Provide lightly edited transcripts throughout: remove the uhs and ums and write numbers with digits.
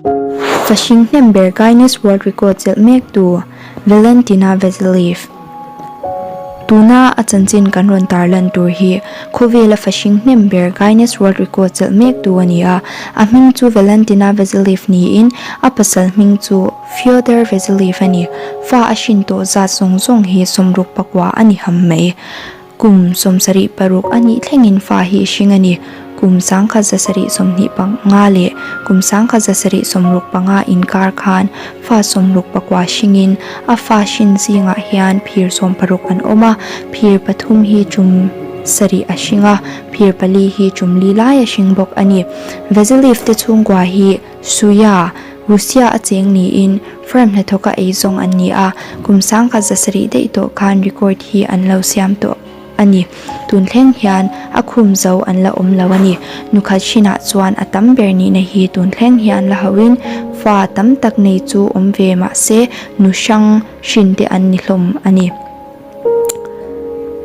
Fahring hnem ber Guinness World Record chelh mektu Valentina Vasiliev. Tuna a chanchin kan rawn tarlan tur hi khawvela fahring hnem ber Guinness World Record chelh mektu a ni a. A hming chu Valentina Vasiliev niin a pasal hming chu Fyodor Vasiliev a ni. Fa a hrin tawh zat zawng zawng hi 64 a ni ham mai. Kum 76 a nih thlengin fa hi hring a ni. Kum 1725 leh kum 1765 inkar khan fa 69 hringin a fa hrin zingah hian phir 60 an awm a, phir pathum hi tum sarih a hring a, phir pali hi tum li lai a hring bawk a ni. Vasiliev te chhungkua hi Suya, Russia a cheng niin firm hnathawka ei zawng an ni a, kum 1700 daih tawh khan record hi an lo siam tawh a ni. Tun thleng hian a khum zo an la awm lo a ni. Nukhat hrinah chuan a tam ber nihna hi tun thleng hian la hauhin fa tam tak nei chu awm ve mah se nu hrang hrin te an ni hlawm a ni.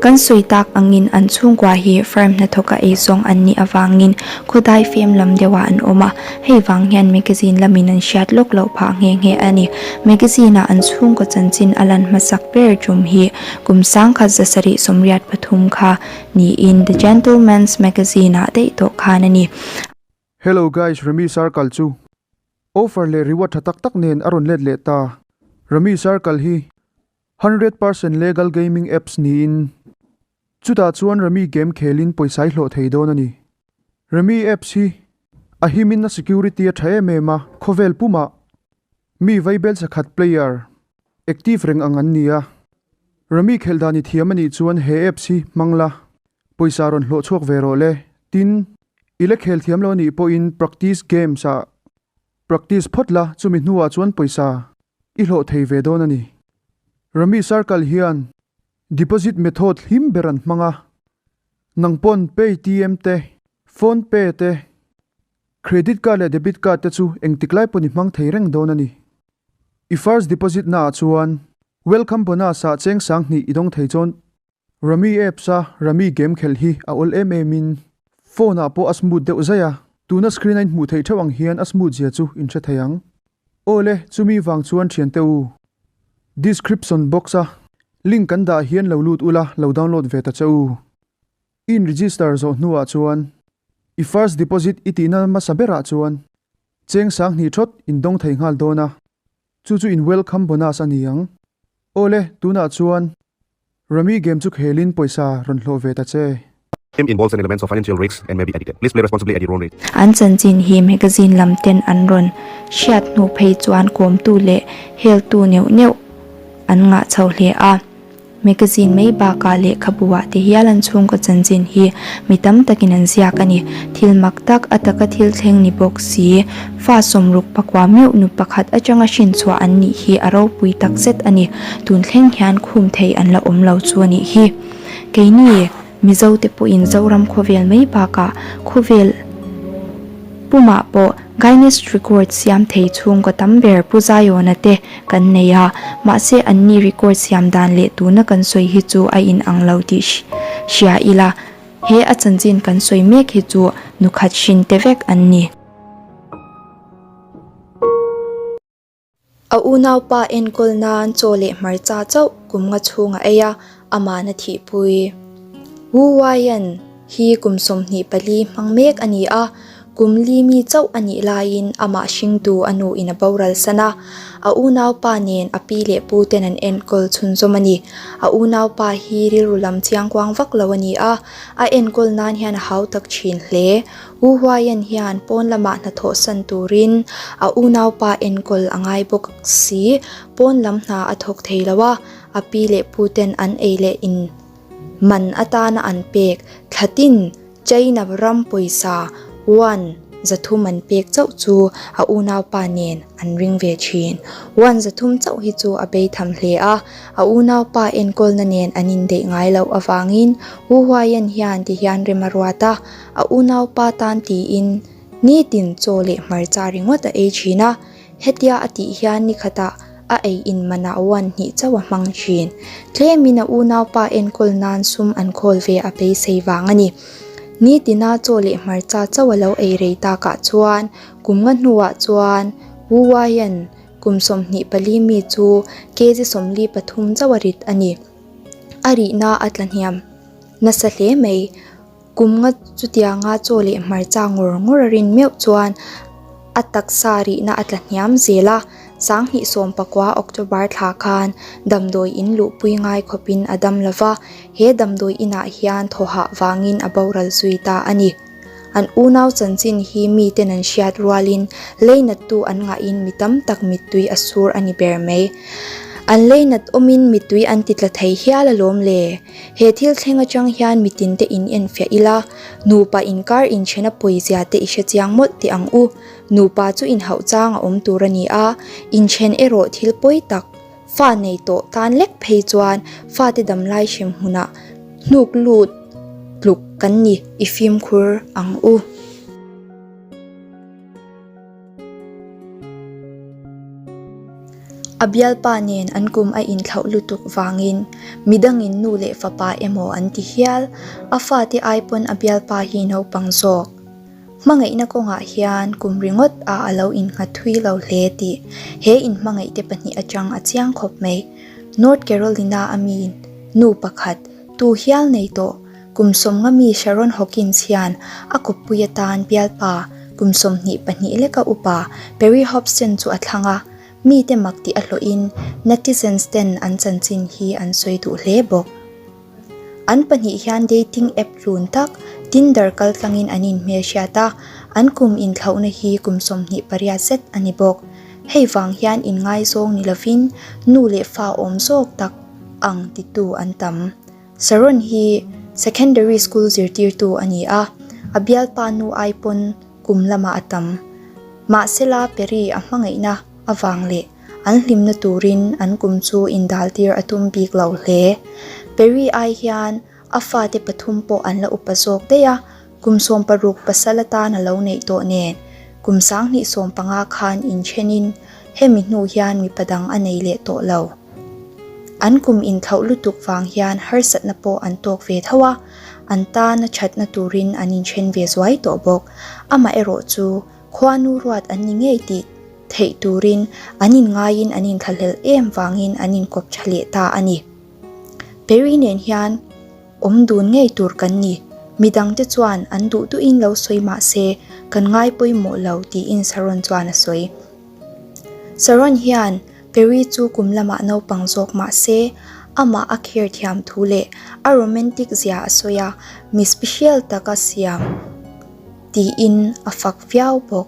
Kan sawi tak angin an chhungkua hi firm hnathawka ei zawng an nih avangin khawdai fem lam deuhah an awm a, hei vang hian magazine lamin an hriat lawk loh phah nghe nghe a ni. Magazine-ah an chhungkaw chanchin a lan hmasak ber tum hi kum 1783 kha niin The Gentleman's Magazine-ah daih tawh khan a ni. Hello guys, Remi Circle chu offer leh reward tha tak tak nen a rawn let leh ta. Remi Circle hi 100% legal gaming apps niin chutah chuan Remi game khelin pawisa i hlawh thei dawn a ni. Remi apps hi a himin a security a tha em em a, khawvel pumah mi vaibel sakhat player active reng ang an ni a. Remi khelh dan i thiam a nih chuan he apps hi hmang la, pawisa rawn hlawh chhuak ve rawh le. Tin, i la khel thiam lo a nih pawhin practice games ah Practice phawt la, chumi hnuah chuan pawisa i hlawh thei ve dawn a ni. Rami Circle hian deposit method hlim ber an hmang a, nang pawn Paytm te, PhonePe te, credit card leh debit card te chu engtik lai pawn i hmang thei reng dawn a ni. I first deposit naah chuan welcome bonus ah cheng 2000 i dawng thei chuan Rami apps a Rami game khelh hi a awl em em in phone ah pawh a smooth deuh zaih a, tuna screen a in hmuh theih theuh ang hian a smooth zia chu in hre thei ang. Awle, chumi vang chuan thiante u, description box a link kan dah hian lo lut ula lo download ve ta che u. I in register zawh hnuah chuan i first deposit i tihna hmasa berah chuan cheng 2000 thawt in dawng thei nghal dawn a, chu chu in welcome bonus a ni ang. Awle, tunah chuan Rami game chu khelin pawisa rawn hlawh ve ta che. Game involves an elements of financial risk and may be addicted. Please play responsibly at your own risk. An chanchin hi magazine lam ten an rawn hriat hnu phei chuan kawmtu leh heltu neuh neuh an ngah chho hle a. Magazine mai bakah lehkhabu ah te hial an chhungkaw chanchin hi mi tam takin an ziak a ni. Thil mak tak a taka thil thleng ni bawk si. Fa 64 meuh nu pakhat atanga hrinchhuah an nih hi a ropui takzet a ni. Tun thleng hian khum thei an la awm lo chu a nih hi. Keini Mizo te pawhin Zoram khawvel mai bakah khawvel pumah pawh Guinness Record siam thei chhungkaw tam ber Pu Zaiawna te kan nei a, mahse anni record siam dan leh tuna kan sawi hi chu a inang lo tih hria ila, he a chanchin kan sawi mek hi chu nukhat hrin te vek an ni. A unaupa enkawl nan chaw leh hmarcha chauh kum nga chhung a ei a, amahna thihpui. Wu Waian hi kum 24 hmang mek a ni a, kum li mi chauh a nih laiin amah hringtu a nu in a boral san a, a unaupa nen a pi leh pu ten an enkawl chhunzawm a ni. A unaupa hi rilru lam chiangkuang vak lo a ni a, a enkawl nan hian a hau tak thin hle. U Huaian hian pawn lamah hnathawh san turin a unaupa enkawl a ngai bawk si, pawn lam hna a thawk thei lo a, a pi leh pu ten an ei leh in man atana an pek thlatin China ram pawisa yuan 300 an pek chauh chu a unaupa nen an ring ve thin. Yuan 300 chauh hi chu a bei tham hle a, a unaupa enkawlna nen an indeih ngai loh avangin U Huaian hian tihian rem a ruat a, A unaupa tan tiin nitin chaw leh hmarcha ringawt a ei thin a, hetia a tih hian nikhatah a ei in manah uan hnih chauh a hmang thin. Tlemin a unaupa enkawl nan sum an khawl ve a beisei vang a ni. Nitina chaw leh hmarcha chauh a lo ei rei takah chuan kum nga hnuah chuan Wu Waian kum 24 mi chu kg 43 chauh a rit a ni. A rihna a tla hniam nasa hle mai. Kum nga chutianga chaw leh hmarcha ngawr ngawr a rin meuh chuan a taksa rihna a tla hniam zel a, 2019 October thla khan damdawi in luhpui ngai khawpin a dam lo va, he damdawi inah hian thawhah vangin a boral zui ta a ni. An unau chanchin hi miten an hriat rualin leinattu an ngahin mi tam tak mittui a sur a ni ber mai. An leinat awmin mittui an ti tla thei hial alawm le. He thil thleng atang hian mitin te in enfiah ila, nupa inkar inthena pawizia te i hre chiang mawlh teh ang u. Nupa chu inhauh chang a awm tur a ni a, inthen erawh thil pawi tak, fa nei tawh tan lek phei chuan fate damlai hrem hmunah hnuk lut tluk kan ni i fimkhur ang u. A bialpa nen an kum a inthlauh lutuk vangin midangin nu leh fapa emaw an ti hial, a fate ai pawn a bialpa hi naupang zawk. Hmangaihna kawngah hian kum ringawt a a lo innghat thui lo hle tih he inhmangaihte pahnih atang a chiang khawp mai. North Carolina a mi nu pakhat tu hial nei tawh Kum 50 mi Sharon Hawkins hian a kawppui atan bialpa kum 22 leka upa Perry Hobson chu a thlang a, mite mak tih a hlawhin netizens ten an chanchin hi an sawi duh hle bawk. An pahnih hian dating app hlun tak Tinder kaltlangin an inhmelhriat a, an kum inthlauhna hi kum 28 zet a ni bawk. Hei vang hian inngaizawng ni lovin nu leh fa awm zawk tak ang titu an tam. Sharon hi secondary school zirtirtu a ni a, a bialpa nu ai pawn kum lamah a tam. Mahsela Perry a hmangaihna avang leh an hlimna turin an kum chu indaltir a tum bik lo hle. Perry ai hian a fate pathum pawh an la upa zawk daih a, kum 60 pasal atan a lo neih tawh nen kum 2015 khan inthenin hemi hnu hian mipa dang a nei leh tawh lo. An kum inthlauh lutuk vang hian harsatna pawh an tawk ve tho a, an tana thatna turin an inthen ve zuai tawh bawk. Amaherawh chu khuanu ruat an ni ngei tih theih turin an inngaiin an inthlahlel em vangin an inkawp tha leh ta a ni. Perry nen hian awm dun ngei tur kan ni. Midangte chuan an duh duhin lo sawi mah se kan ngai pawimawh lo tiin Sharon chuan a sawi. Sharon hian Perry chu kum lamah naupang zawk mah se, amah a care thiam thu leh a romantic zia a sawi a, mi special tak a siam tiin a fak viau bawk.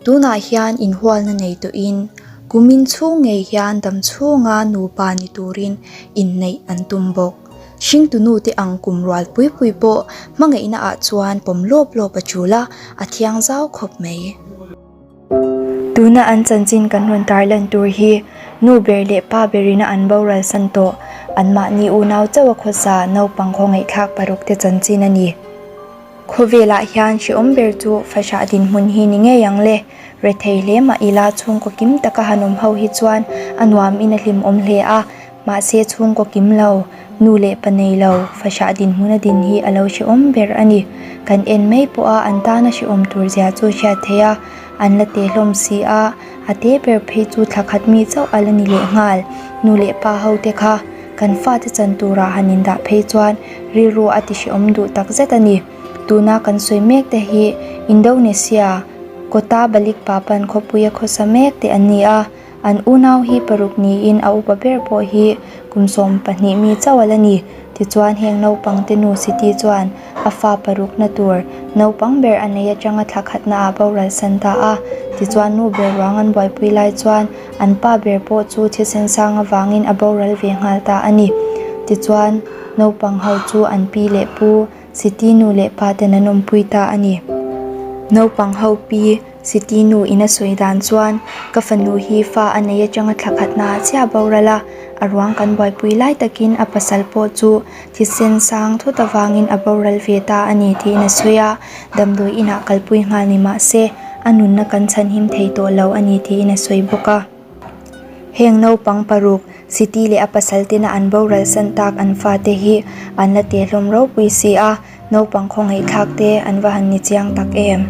Tunah hian inhualna nei tawhin kumin chhung ngei hian dam chhunga nupa ni turin inneih an tum bawk. Hringtunu te ang kum rual pui pui pawh hmangaihna ah chuan pawm lawp lawp a tul a, a thiang zau khawp mai. Tuna an chanchin kan rawn tarlan tur hi nu ber leh pa berina an boral san tawh anmahni unau chauh a khawsa naupang khawngaihthlak paruk te chanchin a ni. Khawvelah hian hrehawm ber chu fahrah dinhmun hi ni ngei ang le. Rethei hle mah ila chhungkaw kim taka han awm ho hi chuan a nuam in a hlimawm hle a, Mahse chhungkaw kim lo, nu leh pa nei lo, fahrah dinhmun a din hi a lo hrehawm ber a ni. Kan en mai pawh a an tana hrehawm tur zia chu hriat theih a, an la te hlawm si a, a te ber phei chu thla khat mi chauh a la ni leh nghal. Nu leh pa ho te kha kan fate chan turah han indah phei chuan rilru a ti hrehawm duh tak zet a ni. Tuna kan sawi mek te hi Indonesia, Kota Balikpapan khawpuia khawsa mek te an ni a. An unau hi paruk niin a upa ber pawh hi kum 12 mi chauh a la ni. Tichuan heng naupang te nu Siti chuan a fa parukna tur naupang ber a nei atanga thla khatna ah boral san ta a. Tichuan nu ber ruang an buaipui lai chuan an pa ber pawh chu thisen sang avangin a boral ve nghal ta a ni. Tichuan naupang ho chu an pi leh pu Siti nu leh pa ten an awmpui ta a ni. Naupang ho pi Siti nu in a sawi dan chuan ka fanu hi fa a nei atanga thla khatna ah chiah boral a, a ruang kan buaipui lai takin a pasal pawh chu thisen sang thut avangin a boral ve ta a ni tiin a sawi a, damdawi inah kalpui nghal ni mah se a nunna kan chhanhim thei tawh lo a ni tiin a sawi bawk a. Heng naupang paruk Siti leh a pasal tena an boral san tak an fate hi an la te hlawm ropui si a. Naupang khawngaihthlak te an va han ni chiang tak em.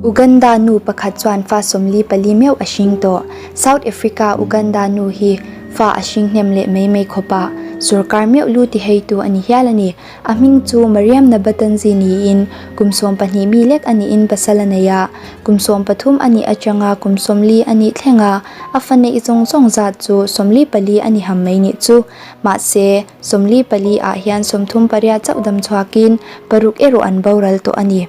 Uganda nu pakhat chuan fa 44 meuh a hring tawh. South Africa Uganda nu hi fa a hring hnem leh mai mai khawp a, sorkar meuh lu ti heitu a ni hial a ni. A hming chu Mariam Nabatanzi niin kum 12 mi lek a niin pasal a nei a, kum 13 a nih atanga kum 40 a nih thleng a, a fa neih zawng zawng zat chu 44 a ni ham mai nih chu. Mahse, 44 ah hian 38 chauh dam chhuakin paruk erawh an boral tawh a ni.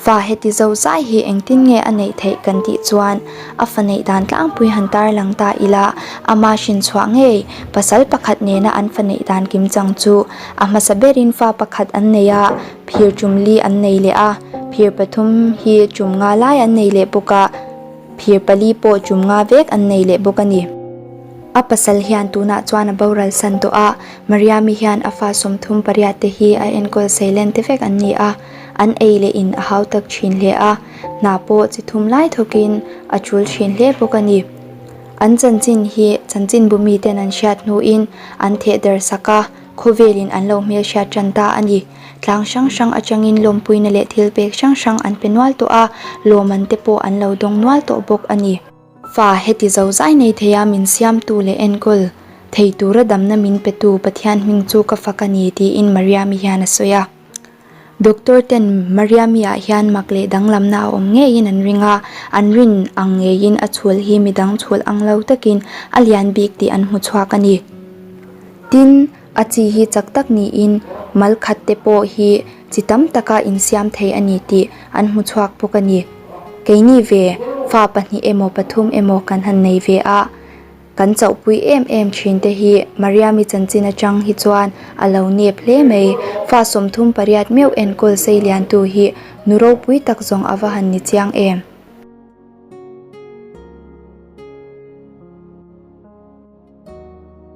Fa heti zo zai hi engtin nge a neih theih kan tih chuan a fa neih dan tlangpui han tarlang ta ila, ama hrin chhuah ngei pasal pakhat nena an fa neih dan kim chang chu a hmasa berin fa pakhat an nei a, phir tum li an nei leh a, phir pathum hi tum nga lai an nei leh bawk a, phir pali pawh tum nga vek an nei leh bawk a ni. A pasal hian tunah chuan a boral san tawh a, Mariami hian a fa 38 te hi a enkawl seilen te vek an ni a, an ei leh in a hau tak thin hle a, hna pawh chi thum lai thawkin a tul thin hle bawk a ni. An chanchin hi chanchinbu miten an hriat hnuin an theh der sak a, khawvelin an lo hmelhriat tan ta a ni. Tlang hrang hrang atangin lawmpuina leh thil pek hrang hrang an pe nual tawh a, lawman te pawh an lo dawng nual tawh bawk a ni. Fa heti zo zai nei theia min siamtu leh enkawl thei tura damna min petu Pathian hming chu ka fak a ni tiin Mariami hian a sawi a. Doctor ten Mariami ah hian mak leh danglamna a awm ngeiin an ring a, an rin ang ngeiin a chhul hi midang chhul ang lo takin a lian bik tih an hmu chhuak a ni. Tin, a chi hi chak tak niin mal khat te pawh hi chi tam taka insiam thei a ni tih an hmu chhuak bawk a ni. Keini ve, fa pahnih emaw pathum emaw kan han nei ve a, kan chauhpui em em thin te hi Mariami chanchin atang hi chuan a lo nep hle mai. Fa 38 meuh enkawl sei liantu hi nu ropui tak zawng a va han ni chiang em.